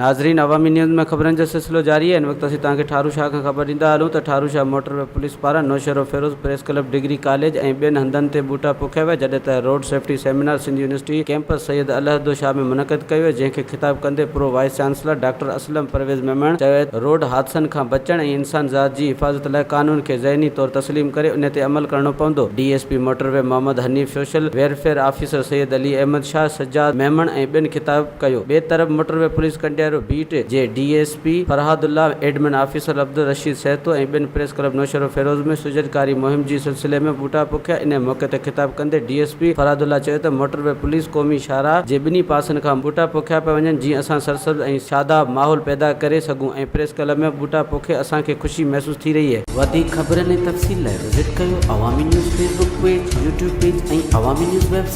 ناظرين عوامي نيوز ۾ خبرن جو سلسلو جاري آهي هن وقت اسين توهان کي ٺارو شاهه کان خبر ڏيندا هلون ته Tharu Shah motorway police پاران Naushahro Feroze press club degree college ۽ ٻين هنڌن تي ٻوٽا پوکيا ويا جڏهن ته road safety seminar Sindh university campus Syed Allahdino Shah ۾ منعقد ڪيو ويو جنهن کي خطاب ڪندي pro vice chancellor doctor Aslam Pervez Memon چيو ته روڊ حادثن کان بچڻ ۽ انسان ذات جي حفاظت لاء قانون کي ذهني طور تسليم ڪري ان تي عمل ڪرڻو پوندو. D S P motorway Muhammad Hanif social welfare officer Syed Ali Ahmed Shah, Sajjad Memon ۽ ٻين خطاب ڪيو. ٻئي طرف motorway police Kandiaro beat جي D S P Farhad Ullah, admin officer Abdul Rasheed Sahito ۽ ٻين پريس ڪلب نوشهروفيروز ۾ سجدڪاري مهم جي سلسلي ۾ ٻوٽا پوکيا. انهي موقعي تي خطاب ڪندي ڊي ايس پي فرهاد الله چيو ته موٽر وي پوليس قومي شاهراهه جي ٻنهي پاسن کان ٻوٽا پوکيا پيا وڃن جيئن اسان سرسبز ۽ شاداب ماحول پيدا ڪري سگهون ۽ پريس ڪلب ۾ ٻوٽا پوکي اسان کي خوشي محسوس ٿي رهي. وڌيڪ خبرن ۽ تفصيل لاء وزٽ ڪيو Awami news Facebook page, YouTube page ۽ Awami news website.